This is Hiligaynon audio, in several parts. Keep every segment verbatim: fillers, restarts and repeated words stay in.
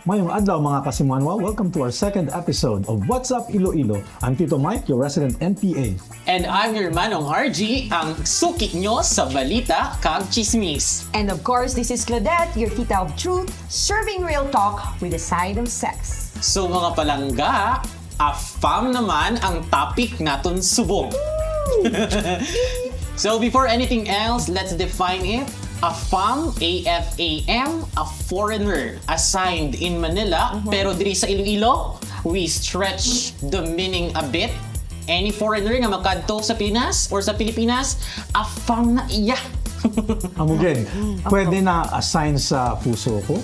Mayong adlaw, mga kasimanwa. Welcome to our second episode of What's Up Iloilo. I'm Tito Mike, your resident N P A. And I'm your Manong R G, ang suki nyo sa balita kag chismis. And of course, this is Claudette, your tita of truth, serving real talk with a side of sex. So mga palangga, afam naman ang topic naton subong. So before anything else, let's define it. Afam, A F A M, a foreigner assigned in Manila, pero diri sa Iloilo, we stretch the meaning a bit. Any foreigner nga makadto sa Pinas or sa Pilipinas, afam na iya. Amo gid, pwede na assign sa puso ko.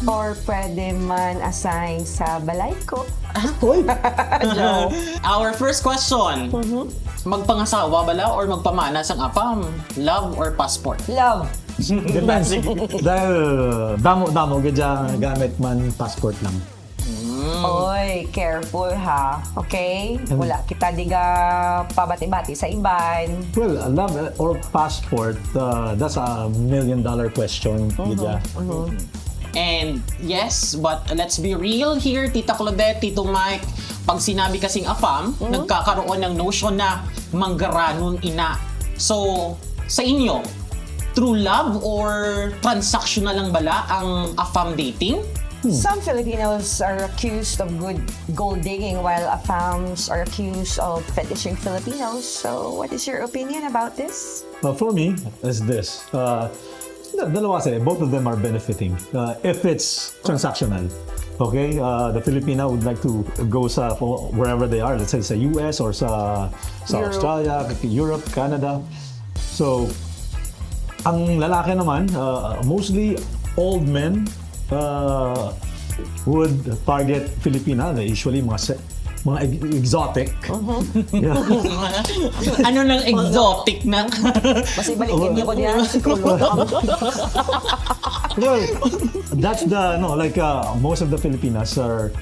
Or pwede man assign sa balay ko. Hoy! Joke. Our first question, magpangasawa bala or magpamana sang afam? Love or passport? Love. Depends. Dahil damo-damo gid ang gamit man, passport lang. Oy, careful ha. Okay? Wala kita diga pabati-bati sa iban. Well, love or passport, uh, that's a million dollar question, gid ya. And yes, but let's be real here, Tita Claudette, Tito Mike, pag sinabi kasing afam, nagkakaroon ng notion na manggaranon ina. So, sa inyo, true love or transactional lang bala ang afam dating? Some Filipinos are accused of good gold digging while afams are accused of fetishing Filipinos. So, what is your opinion about this? Uh, for me, is this. Uh, da- dalawa sila, both of them are benefiting uh, if it's transactional. Okay, uh, the Filipina would like to go sa for wherever they are, let's say sa U S or sa sa Europe. Australia, Europe, Canada. So, ang lalaki naman, uh, mostly old men uh, would target Filipina. Usually, mga se- mga ex- exotic. Yeah. Ano nang exotic na? Mas ibalikin niyo ko diyan, psikologo. Well, that's the, no, like, uh, most of the Filipinas are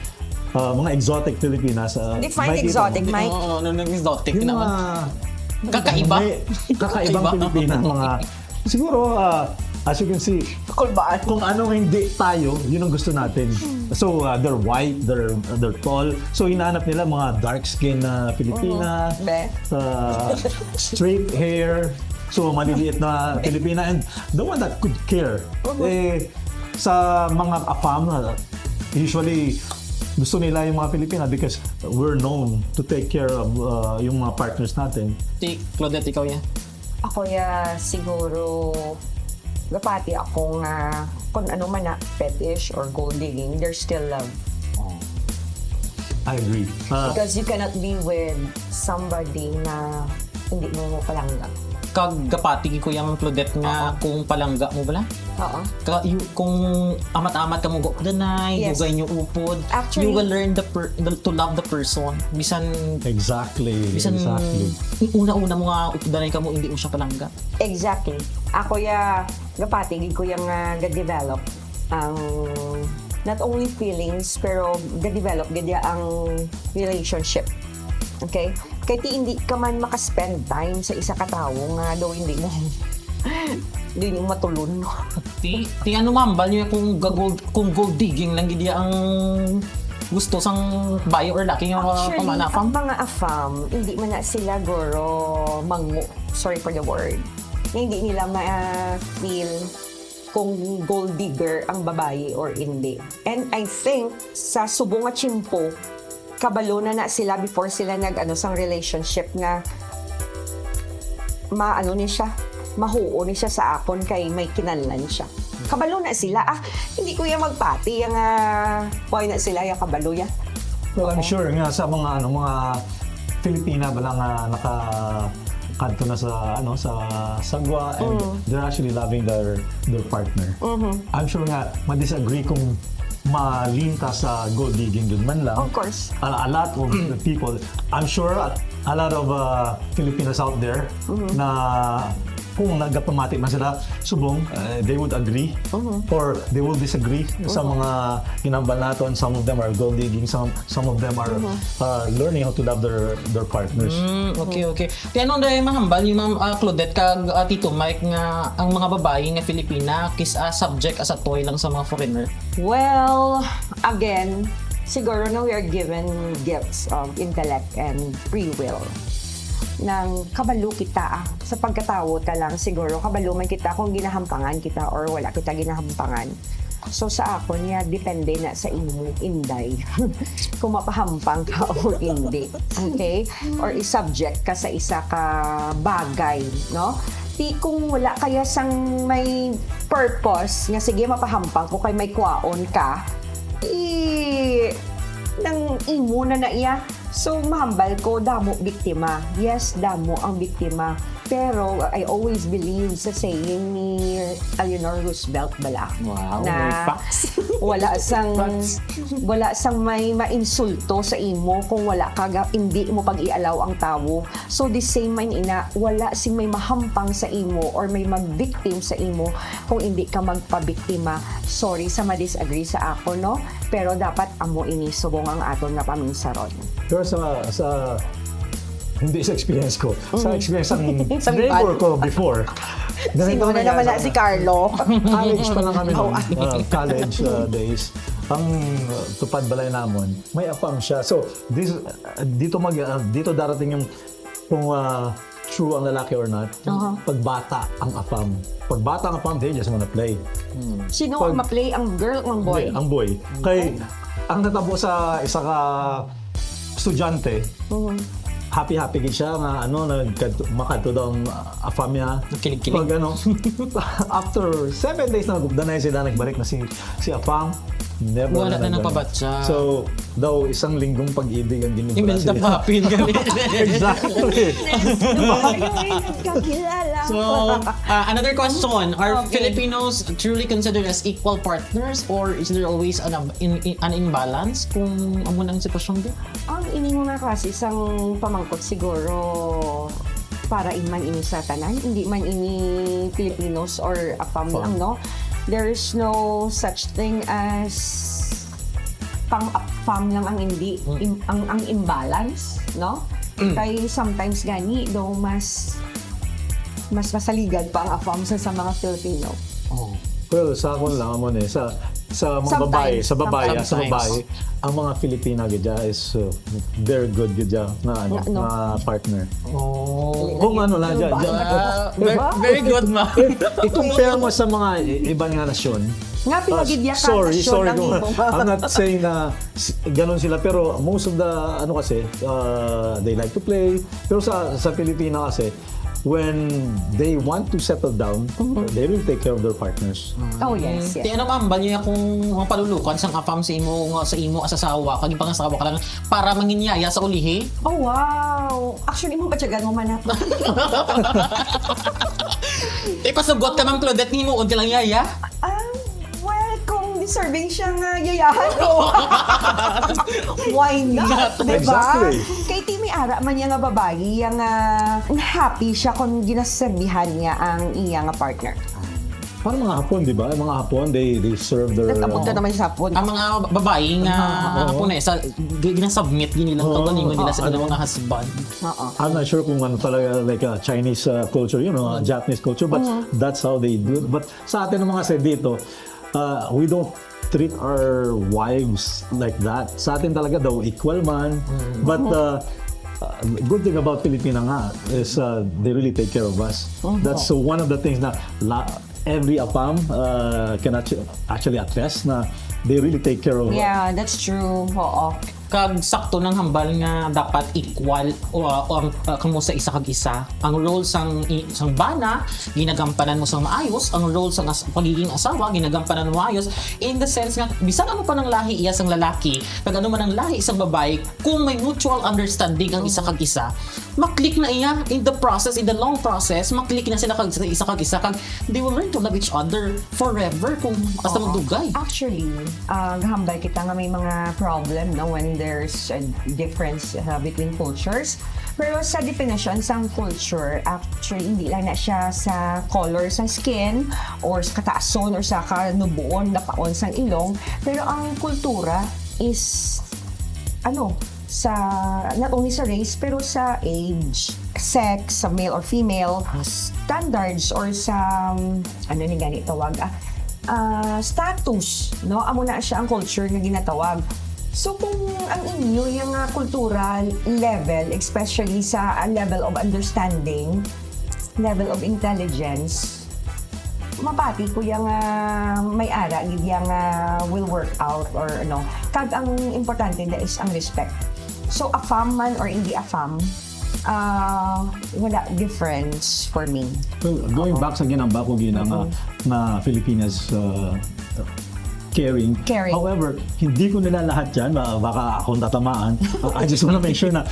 uh, mga exotic Filipinas. Uh, Define makikita exotic, mo. Mike. Oo, ano nang exotic Yung naman? mga Kakaiba? may kakaibang Kakaiba. Pilipina, mga, siguro, uh, as you can see, Kulbaan. kung anong hindi tayo, yun ang gusto natin. So, uh, they're white, they're they're tall. So, hinahanap nila mga dark skin na Pilipina, Be. uh, straight hair, so maliliit na Pilipina, and the one that could care. Eh, sa mga afam, uh, usually gusto nila yung mga Pilipina because we're known to take care of uh, yung mga partners natin. Si Claudette, ikaw yan. Ako ya siguro gapati ako nga kung ano man na fetish or gold digging, there's still love. I agree. Uh, Because you cannot be with somebody na hindi mo palangga. Kag gapati ko yung Claudette nga kung palangga mo bala. Oo. Ka, you, kung amat-amat ka mo go danay, Yes. dugay nyo upod, Actually- you will learn the, per, the to love the person. Bisan exactly. bisan Exactly. una-una mo nga updanay ka mo, hindi mo siya palangga. Exactly. Ako ya gapati gid ko yang uh, ga-develop ang not only feelings pero ga-develop gid ya ang relationship. Okay? Kay ti hindi ka man maka-spend time sa isa ka tawo nga daw hindi mo hindi mo matulon. Ti, ti ano mahambal nyo kung ga-, gold, kung gold digging lang gid ang gusto sang bayo or laki nga Actually, pamanafam? Ang mga afam, hindi man na sila guro mangu, sorry for the word, nga hindi nila ma-feel kung gold digger ang babayi or hindi. And I think sa subong nga tiyempo, kabalo na na sila before sila nag ano sang relationship nga maano ni siya, mahuo ni siya sa akon kay may kinahanglan siya. Kabalo na sila. Ah, hindi ko ya magpati ya nga why na sila ya kabalo ya. Well, I'm sure nga sa mga ano mga Filipina bala nga naka kadto na sa ano sa sagwa and they're actually loving their their partner. I'm sure nga ma-disagree kung malinta sa gold digging yun man lang. Of course. A, a lot of people, I'm sure a, a lot of uh, Filipinas out there na kung nagapamati man sila subong, uh, they would agree or they will disagree sa mga ginambal naton. Some of them are gold digging, some some of them are uh, learning how to love their their partners. Mm, okay, okay. Kaya anong dahil mahambal ni Ma'am ah, Claudette kag ah, Tito Mike nga ang mga babayi nga Filipina kis ah, subject as a toy lang sa mga foreigner? Well, Again, siguro na we are given gifts of intellect and free will. Nang kabalo kita, ah, sa pagkatawo ta lang, siguro kabalo man kita kung ginahampangan kita or wala kita ginahampangan. So, sa akon niya, depende na sa imo, Inday, kung mapahampang ka o hindi. Okay? Or i-subject ka sa isa ka bagay, no? Ti kung wala kaya sang may purpose nga, "Sige, mapahampang ko kay may kwaon ka," i-, nang imo na na iya. So, mahambal ko, damo biktima. Yes, damo ang biktima. Pero I always believe sa saying ni Eleanor Roosevelt bala, Wow, na may facts. wala sang Facts. wala sang may mainsulto sa imo kung wala ka ga-, hindi mo pag-ialaw ang tawo. So, the same man ina, wala sing may mahampang sa imo or may mag-victim sa imo kung hindi ka magpabiktima. Sorry sa ma-disagree sa ako, no? Pero dapat amo ini subong ang aton nga paminsaron. Pero sa, sa, hindi sa experience ko, sa Mm. experience ng Sa neighbor iban. ko before. Ganito Sino na naman na nangyari. si Carlo? College pa lang kami Oh, noon, ah. uh, college, uh, days. Ang, uh, tupad balay namon, may afam siya. So, this, uh, dito mag, uh, dito darating yung kung, uh, true ang lalaki or not. Aha. Pagbata ang afam. Pagbata ang afam, they just wanna play. Sino Pag ang ma-play? Ang girl o ang boy? Hindi, ang boy. Kay, ang natabo sa isa ka estudyante, Mhm. happy-happy gid siya nga, ano, nagkad-, makadto daw ang, uh, afam niya. Kilig-kilig. Pag, ano, after seven days na, danay sila, nagbalik na si, si afam. Never Wala na na nagdala. nagpabatsa. So, daw, isang linggong pag-ibig ang ginugura Imelda sa iya. Papin, gali. Exactly. Yes, no, yun, nagkakilala. So, uh, another question. Are Okay. Filipinos truly considered as equal partners, or is there always an, in, in, an imbalance kung amo na ang sitwasyon, di? Ang ini mo nga klase sang pamangkot siguro para man ini sa tanan, hindi man ini Filipinos or afam Fam. lang, no? There is no such thing as pang-afam lang ang hindi, Mm. im-, ang, ang imbalance, no? Mm. Kay sometimes gani, daw mas, mas masaligan pa ang afam sa, sa mga Filipino. Oh. Well, sa akon lang, amo ni, sa, sa mga Sometimes. babae, sa babae, ah, sa Sometimes. babae, ang mga Filipina gid dya is, uh, very good gid dya na, ano, Nga, no? na partner. Oh. Kung ano lang, Ano dyan, ba? dyan. Ah, ver-, Diba? very good, ma'am. I-compare mo sa mga i-, iban nga nasyon. Nga, Ah, pinagidya ka, sorry, nasyon sorry ang kung imo. I'm not saying na s-, ganun sila, pero most of the, ano kasi, uh, they like to play. Pero sa, sa Pilipina kasi, when they want to settle down, Mhm. they will take care of their partners. Oh, yes, yes. Ti ano, ma'am, ba niya kung mga palulukan sang afam sa imo, nga sa imo asasawa, kag pangasawa ka lang para manginyaya sa ulihi? Oh, wow. Actually, mo batyagan mo man ako. Ipasugot ka, Ma'am Claudette, nimo, unti lang yaya? Ah, well, kung deserving siya nga yayahan ko. Why not? Not. Diba? Exactly. Kay ti may ara man niya nga babayi, yang, ah, happy siya kung ginaserbihan niya ang iya nga partner. Parang mga Hapon, di ba? Ang mga Hapon, they, they serve their, Nag-abot ka uh, naman sa Hapon. Ang mga babae nga Ah. Hapon eh, sa, gi-, ginasubmit, ginilang Oo. kaugalingon nila sa Oo, ilang ano? mga husband. Oo. I'm not sure kung ano talaga, like, uh, Chinese, uh, culture, you know, uh, Mm. Japanese culture, but Mm. that's how they do it. But sa atin naman kasi dito, uh, we don't treat our wives like that. Sa atin talaga daw equal man. Mm. But, Mm. uh, uh, good thing about Filipina nga is, uh, they really take care of us. Mm. That's, uh, one of the things na la-, every afam, uh, can actu-, actually attest na they really take care of us. Yeah, that's true. Oo. Kag sakto nang hambal nga dapat equal o, o ang, uh, kamo sa isa kag isa. Ang role sang i-, sang bana, ginagampanan mo sang maayos, ang role sang as-, pagiging asawa, ginagampanan mo maayos, in the sense nga, bisan ano pa nang lahi iya sang lalaki, kag ano man ang lahi sang babae, kung may mutual understanding ang isa kag isa, maklik na iya in the process, in the long process, maklik na sila kag, isa kag isa, kag they will learn to love each other forever kung basta Oo. magdugay. Actually, ah, gahambal kita nga may mga problem, no, when there's a difference, ah, between cultures. Pero sa definition sang culture, actually, hindi lang na siya sa color sa skin or sa kataason or sa kanubuon, napaon sang ilong. Pero ang kultura is, ano, sa, not only sa race, pero sa age, sex, sa male or female, standards, or sa, um, ano ni gani tawag, ah, ah, status, no? Amo na siya ang culture nga ginatawag. So, kung ang inyo yang, ah, cultural level, especially sa, ah, level of understanding, level of intelligence, mapati ko yang, ah, may ara gid yang, ah, will work out or ano. Kag ang importante na is ang respect. So, afam man or hindi afam, ah, wala difference for me. Well, going back sa ginamba ko, Gina, nga, nga Filipinas, uh, caring. Caring. However, hindi ko nila lahat yan. Ba-, baka akong tatamaan. I just wanna make sure na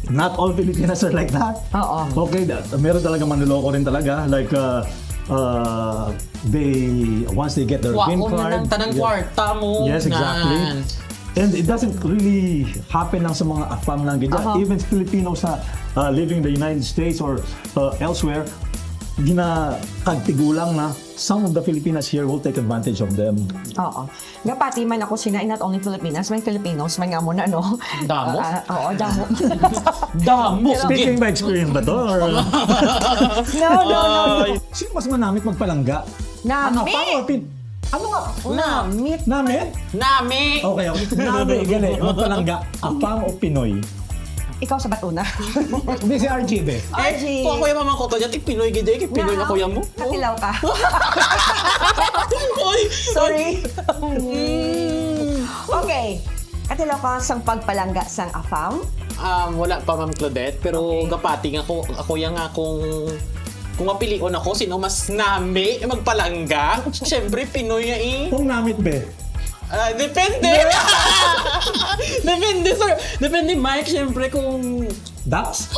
not all Filipinas are like that. Oo. Okay, that, meron talaga manloloko rin talaga. Like, uh, uh, they, once they get their Wa green ko na card, lang tanang yeah. kwarta mo. Yes, exactly. Nan. And it doesn't really happen lang sa mga afam lang gid. Aha. Even Filipinos na, uh, living in the United States or, uh, elsewhere, ginakagtigulang na, some of the Filipinas here will take advantage of them. Oo. Gapati man ako sina, not only Filipinas, may Filipinos, may nga mo na, no? Damo? Ah, ah, oo, damo. Damo. Speaking by experience ba to? Or No, no, no, no. Ay. Sino mas manamit magpalangga? Nami. Ang afam or pin-, ano nga? Namit. Namit? Nami. Okay, okay. Nami, gali. Magpalangga. Afam o Pinoy? Ikaw sa batuna. Hindi, si R G, be. R G. Eh, kung ako yung mama ko to dyan, eh, Pinoy gid, eh, Pinoy na kuya mo. Katilaw ka. Oy! Sorry. Mm. Okay. Katilaw ka sang pagpalangga sang afam? Um, wala pa, Ma'am Claudette, pero Okay. gapati nga ko, ako yang nga kung, kung mapilion ako, sino mas nami magpalangga? Siyempre, Pinoy nga eh. Kung namit, be? Ah, depende. Depende, sir. Depende, Mike, siyempre, kung Ducks?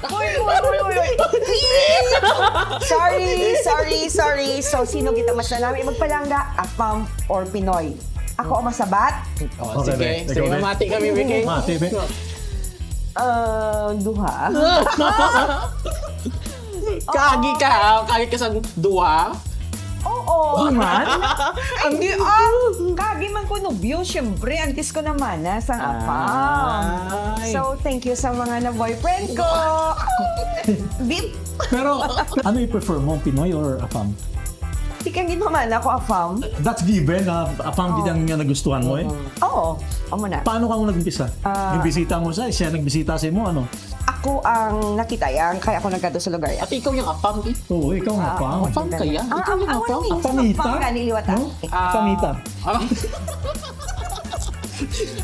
Uy, uy, uy, uy, uy. Sorry, sorry, sorry. So, sino kita mas nanami magpalangga? Afam or Pinoy? Ako ang masabat? Oh, Okay, sige. be. Sige, Ikaw, be. mamati kami, Vicky. Mati, be. Ah, duha. Kagi ka, ah. Kagi ka sa duha. Oo. Di man? Ay, Ang di, ah, kagi man ko nobyo, syempre, antes ko naman na sa afam. Ay. So, thank you sa mga na-boyfriend ko. Beep. Pero, ano i-prefer mo, Pinoy or afam? Di kang gid mamana ko afam. That's given, ah, afam Oh. gid ang nagustuhan mo, eh. Oo, amo na. Paano ka mo nag-umpisa? Ah. Yung bisita mo sa, siya nagbisita sa imo, ano? Ako ang nakita yan, kaya ako nagkadto sa lugar yan. At ikaw yung afam, eh. Oo, ikaw nga Ah, pa. oo. Afam kaya? Ah, Ikaw ang yung afam? afam, Afamita? afam, gani liwat, No? ah. Ah. Afamita. Ah.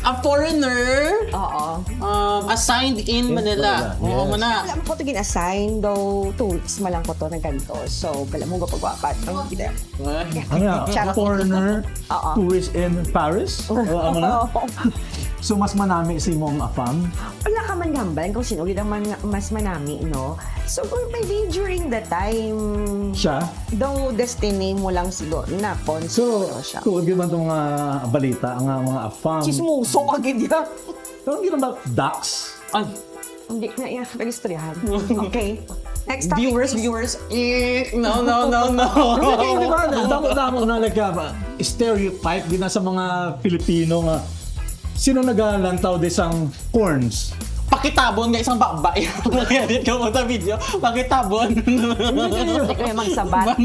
A foreigner, Oo. um, assigned in In Manila. Manila, Oo, yes. mana. Wala mo ko to gin-assign, though two weeks man lang ko to nagkadto. So, wala mo gapagwapat. Ang gida. Ano yan? Charot. Foreigner, Oo. tourist in Paris? O, ano na? Oo. So, mas manami si mong afam? Wala ka man gambal kung sino gid ang man-, mas manami, no? So, maybe during the time, Siya? daw destiny mo lang siguro na kung So, siguro siya. tuod gyud man tong mga balita, ang mga afam. Chismoso ka gid ya. Pero hindi naman ducks. Ay, Hindi na iya pag-istoryahan. Okay. Next topic, Viewers, please. viewers. Eh, no, no, no, no. Hindi, di ba? Damo-damo na nagka-, stereotype din na sa mga Pilipino nga sino nagalantaw di sang corns? Pakitabon nga isang babae. Edit ko mo sa video. Pakitabon. Hindi ko yung magsabat.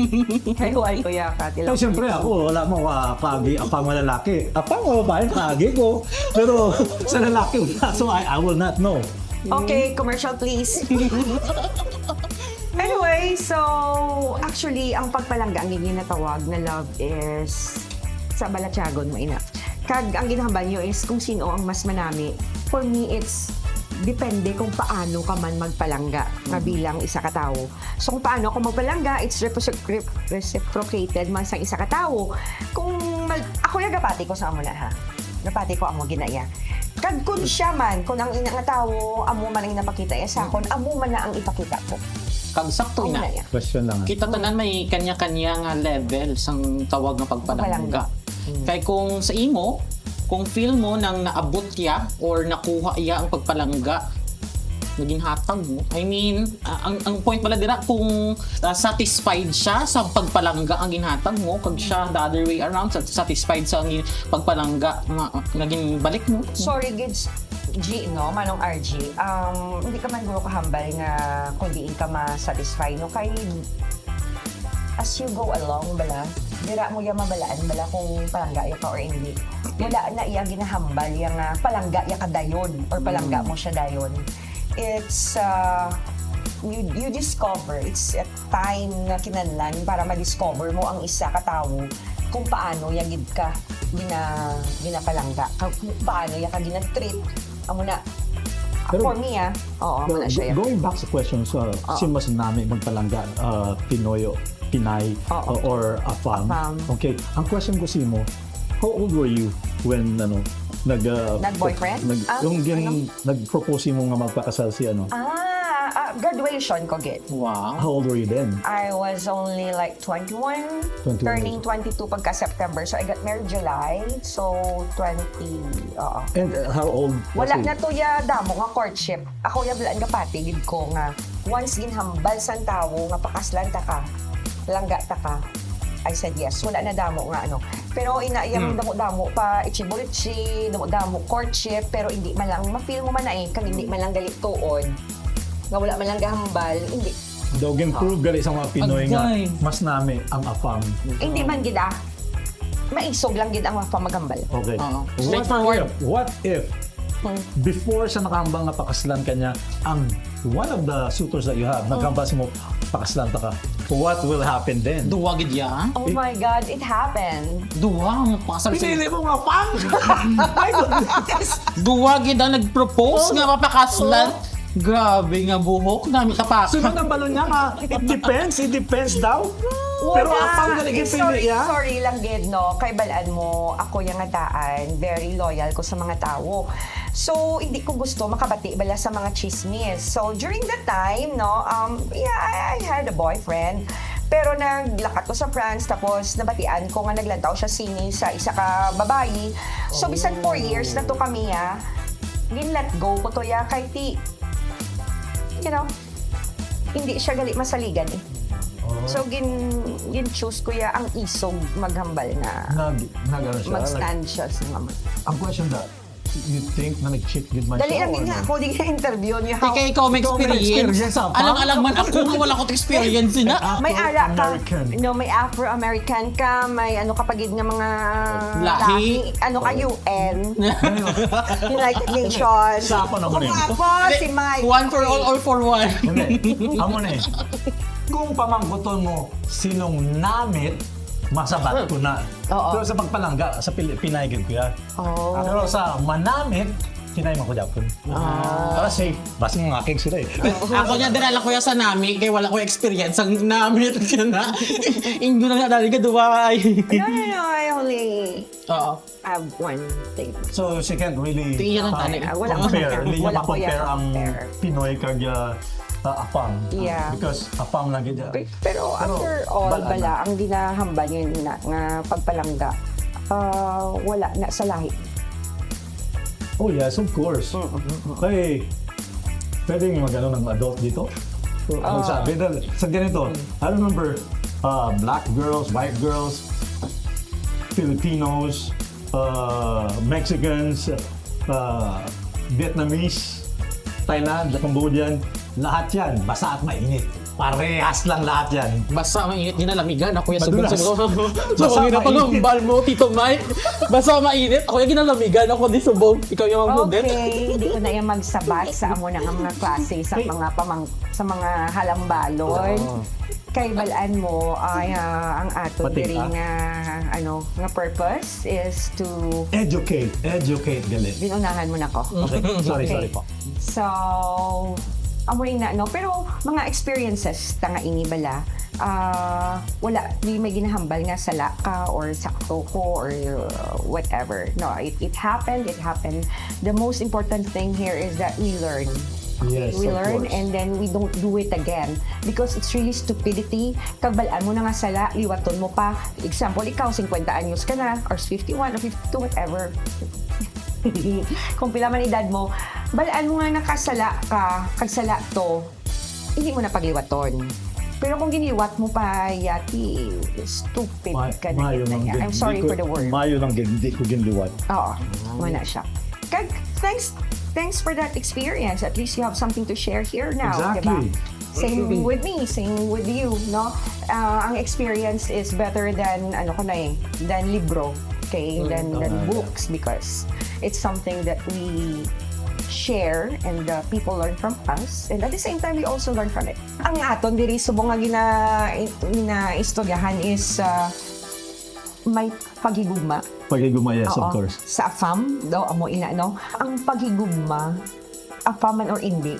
Kay huwag ko yaka, Ay, tilaw. siyempre ako, wala mo, ah, kagi, apa nga lalaki. Apa nga babae, kagi ko. Pero sa lalaki, wala. So, I, I will not know. Okay, commercial, please. Anyway, so, actually, ang pagpalangga ang ginatawag na love is sa balatyagon mo, ina. Kag ang ginahambal nyo is kung sino ang mas manami. For me, it's depende kung paano ka man magpalangga nga Mhm. bilang isa ka tawo. So, kung paano ako magpalangga, it's repro-, rep-, reciprocated man sa isa ka tawo. Kung mag-, ako yung gapati ko sa amo na, ha? Gapati ko amo ginaya. Kag kung siya man, kung ang ina nga tawo, amo man ang napakita iya sa akon, amo man na ang ipakita ko. Kag sakto Amo ina. na iya. Question lang, ah. Kita tanan may kanya-kanya nga level sang tawag nga pagpalangga. Pagpalangga. Mm. Kay kung sa imo, kung feel mo nang naabot iya or nakuha iya ang pagpalangga nga ginhatag mo, I mean, ah, ang, ang point pala dira kung, ah, satisfied siya sa pagpalangga ang ginhatag mo, kag siya the other way around, sa-, satisfied sa ang gin-, pagpalangga nga, nga ginbalik mo. Sorry, gid, G, no? Manong R G, um, hindi ka man guro kahambal nga kung diin ka ma-satisfy, no? Kay, as you go along, bala, dira mo ya mabalaan, bala, kung palangga ya ka or hindi. Wala na iya ginahambal ya nga palangga ya ka dayon or palangga mo siya dayon. It's, uh, you, you discover, it's a time nga kinahanglan para ma-discover mo ang isa ka tawo kung paano ya gid ka gina-, ginapalangga, ka-, kung paano ya ka gina-treat. Amo na, Pero, for me, ah, oo, amo Well, na siya. go- going back sa question sa Oo. sin mas nami magpalangga, ah, Pinoy o Pinay, Oo. uh, or AFAM. AFAM. Okay, ang question ko sa imo, how old were you when, ano, nag, uh, Nag-boyfriend? nag, Ah, yung, yung ano? nag-propose mo nga magpakasal si, ano? Ah, ah, graduation ko gid. Wow. How old were you then? I was only like twenty-one, Twenty-one turning years twenty-two pagka September. So I got married July. So twenty, oo. And uh, how old was Wala he? Na to ya damo nga courtship. Ako ya balaan nga pati gid ko nga once ginhambal sang tawo nga pakaslan ta ka, langga ta ka. I said yes. Wala na damo nga ano. Pero ina yang Hmm. damo-damo pa, ichibulichi, damo-damo courtship, pero hindi man lang, ma-feel mo man na eh, kag hindi man lang galit tuod. Nga wala man lang gahambal, hindi. Daw gin-prove gali sa mga Pinoy nga Agay. Mas nami ang AFAM. Hindi man gid ah. Maisog lang gid ang AFAM maghambal. Okay. Oo. What Straightforward. if, what if, Hmm. before sa nakahambal nga pakaslan ka niya, ang one of the suitors that you have, naghambal sa mo, pakaslan ta ka. What will happen then? Duwa gid ya? Oh my God, it happened. Duwa ang pakasal sa Pinili mo nga pang! My goodness! Duwa gid ang nag-propose nga mapakaslan. Grabe nga buhok, nami tapak. Sunod ang balon niya nga, it depends, it depends daw. Pero Wala. AFAM na lagi Eh, sorry, pili ya. Sorry lang gid, no? Kay balaan mo, ako yang adaan, very loyal ko sa mga tawo. So, hindi ko gusto makabati bala sa mga chismis. So, during that time, no, um, yeah, I, I had a boyfriend. Pero naglakat ko sa France, tapos nabatian ko nga naglantaw siya sini sa isa ka babayi. So, bisan four years na to kami, ah, gin-let go ko to ya kay ti, you know, hindi siya gali masaligan eh. Oh. So, gin, gin-choose ko ya ang isog maghambal nga Nag, nag, ano siya? mag-stand siya sa mga. Ang question na, you think na nag-cheat gid man Dali siya lang o din nga ano? ako, di ka interview niya. Di kay ikaw may Ikaw may experience. experience sa Alang pang? alang man ako nga wala ko experience na. Afro- May ara ka, American. No, may Afro-American ka, may ano ka pa gid nga mga Lahi. Ano ka, U N, United Nations. Sa ako naman eh. Ako, si Mike. One for all or for one? Hindi. Amo na eh. Kung pamangkuton mo, sinong namit, masabat ko na. Oo. Pero sa pagpalangga, sa Pil- Pinay gid ko ya. Oh. Pero sa manamit, Pinay man ko gyapon. Para safe. Basta nga aking sila eh. Ako niya, dinala ko yan sa nami, kay wala ko experience ang nami na. Inggo na nga dali ka duwa ay. No, no, no, I only Oo. have one thing. So, she can't really Tingnan lang tani. Ah, wala ko compare. yan. Hindi niya Wala ko ma-compare yan ang compare. Pinoy kag uh, uh, AFAM. Yeah. Because AFAM lang gid. Pe- Pero after all, bala bala, na. Ang ginahambal yun na nga pagpalangga, ah, wala na sa lahi. Oh yes, of course. Kay, pwede nga mag-ano ng adult dito? So, Ah. Magsabi dahil sa ganito, I remember uh, black girls, white girls, Filipinos, uh, Mexicans, uh, Vietnamese, Thailand, Cambodian, lahat yan, basa at mainit. Parehas lang lahat yan. Basta mainit, ginalamigan ako yung subong Madulas. subong. Basta Subong yung mainit. napangambal mo, Tito Mike. Basta mainit, ako yung ginalamigan ako di subong. Ikaw yung ang hugot. Okay, hindi ko na yung magsabat sa amo na nga mga klase sa mga pamang sa mga halambalon. Oo. Kay balaan mo, ay, ah, ang ato Pati diri ka? Nga ano nga purpose is to Educate, educate, galit. Binunahan mo na ko. Okay, sorry, Okay. Sorry po. So, amo rin na, no? Pero mga experiences ta nga ini bala, ah, wala, di may ginahambal nga sala ka or sakto ko or uh, whatever. No, it, it happened, it happened. The most important thing here is that we learn. Yes, We of learn course. And then we don't do it again because it's really stupidity. Kag balaan mo na nga sala, liwaton mo pa. Example, ikaw, fifty anyos ka na, or fifty-one, or fifty-two, whatever. Kung pila man edad mo, balaan mo nga nakasala ka, kag sala to, hindi mo na pagliwaton. Pero kung ginliwat mo pa, yati, stupid Ma- ka na mayo gid na lang niya. gin- I'm sorry di ko- for the word. Mayo lang gid, di ko ginliwat. Oo, wala siya. Kag, thanks, Thanks for that experience. At least you have something to share here now, di ba? Exactly. Same with me, same with you, no? Ah, ang experience is better than, ano ko na eh, than libro, okay? Than, than books, because it's something that we share and uh, people learn from us. And at the same time, we also learn from it. Ang aton diri subong nga gina, ginaistoryahan is uh, may paghigugma. Paghigugma, yes, of Oo. Course. Sa afam daw amo ina, no? Ang paghigugma, afam man or indi,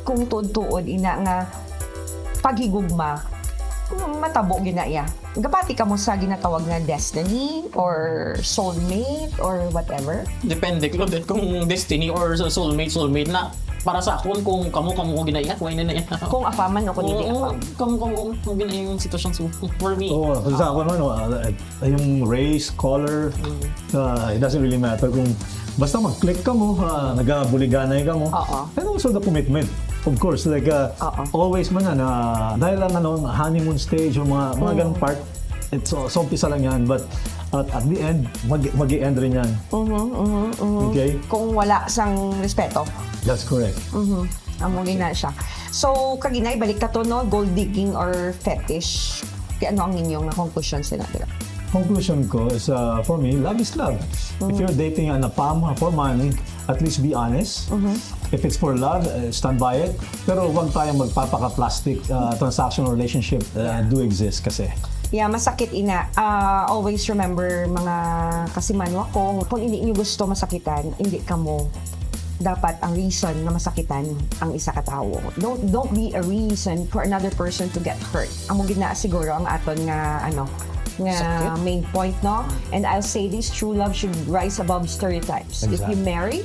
kung tuod-tuod ina nga paghigugma, matabo gyud na iya. Gapati kamo sa ginatawag nga destiny or soulmate or whatever? Depende, Claudette, kung destiny or sa soulmate, soulmate na. Para sa akon, kung kamo, kamo ko ginaiya, why na na yan? Kung afam man o kung hindi Oo, afam. Kamo, kamo, kung ginaiya yung sitwasyon. So, for me, Oo, kasi sa akin, ano, ah, yung race, color, ah, it doesn't really matter kung basta mag-click ka mo, ah, nagabuliganay ka mo. Oo. And also the commitment, of course, like, ah, Oo. always man na, na dahil lang, ano, honeymoon stage, yung mga, mga ganong part, it's, so, so umpisa lang yan, but at, at the end, mag, mag-i-end rin yan. Mhm, mhm, mhm. Okay? Kung wala sang respeto. That's correct. Mhm. Amo gina siya. So, kaginay, balik ta to, no? Gold digging or fetish? Kaya ano ang inyong conclusion sa natin? Conclusion ko is, uh, for me, love is love. If you're dating an afam for money, at least be honest. If it's for love, uh, stand by it. Pero huwag tayong magpapaka-plastic uh, transactional relationship uh, do exist kasi. Yeah, masakit ina. Ah, always remember, mga kasimanwa ko, kung hindi nyo gusto masakitan, hindi kamo dapat ang reason nga masakitan ang isa ka tawo. Don't don't be a reason for another person to get hurt. Amo gid na siguro ang aton nga ano nga Sakit. Main point, no? And I'll say this, true love should rise above stereotypes. If you Exactly. marry,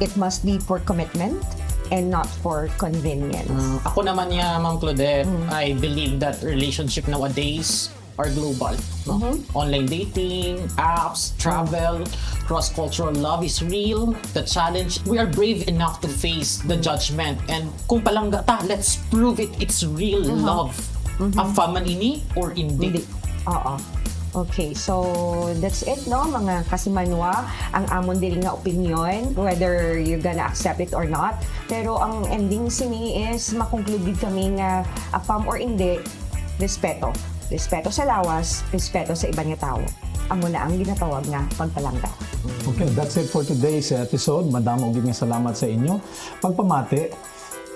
it must be for commitment and not for convenience. Mm, ako naman niya, Ma'am Claudette, I believe that relationship nowadays are global. No? Online dating, apps, travel, cross-cultural love is real. The challenge, we are brave enough to face the judgment. And kung palangga ta, let's prove it. It's real love. Afam man ini or hindi. Hindi. Oo. Okay, so that's it, no, mga kasimanwa, ang amon diri nga opinion, whether you're gonna accept it or not. Pero ang ending sini is makonclude gid kami nga afam or hindi, respeto. Respeto sa lawas, respeto sa iban nga tawo. Amo na ang ginatawag nga pagpalangga. Okay, that's it for today's episode. Madamo gid nga salamat sa inyo. Pagpamati,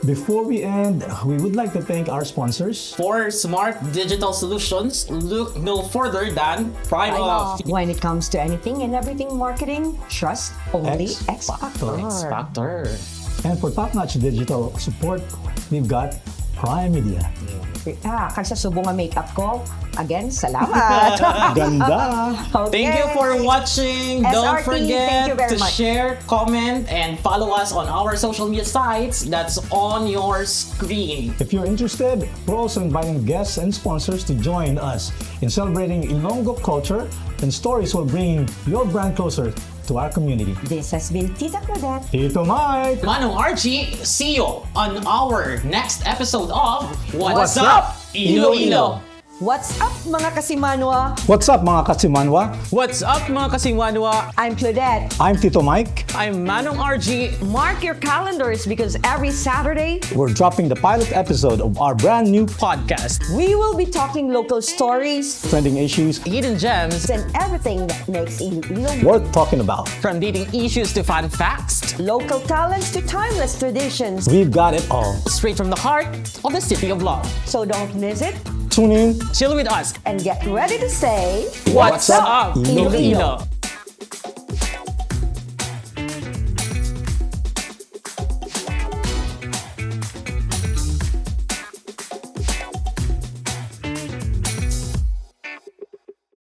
before we end, we would like to thank our sponsors. For smart digital solutions, look no further than Prime Off. When it comes to anything and everything marketing, trust only X X Factor. X Factor. And for top-notch digital support, we've got Prime Media. Ah, kag sa subong nga makeup ko, again, salamat! Ganda! Okay. Thank you for watching. Don't S R T, thank forget you very to much. Share, comment, and follow us on our social media sites that's on your screen. If you're interested, we're also inviting guests and sponsors to join us in celebrating Ilonggo culture and stories while bringing your brand closer to our community. This has been Tita Claudette. Tito Mike! Manong Archie, see you on our next episode of What's What's Up, Iloilo? What's up, mga kasimanwa? What's up, mga kasimanwa? What's up, mga kasimanwa? I'm Claudette. I'm Tito Mike. I'm Manong Archie. Mark your calendars because every Saturday, We're dropping the pilot episode of our brand new Podcast. we will be talking local stories Trending issues Hidden gems. and everything that makes Iloilo worth talking about. From dating issues to fun facts. Local talents to timeless traditions. We've got it all. Straight from the heart of the City of Love. So don't miss it Tune in. Chill with us. And get ready to say, What's up, Iloilo?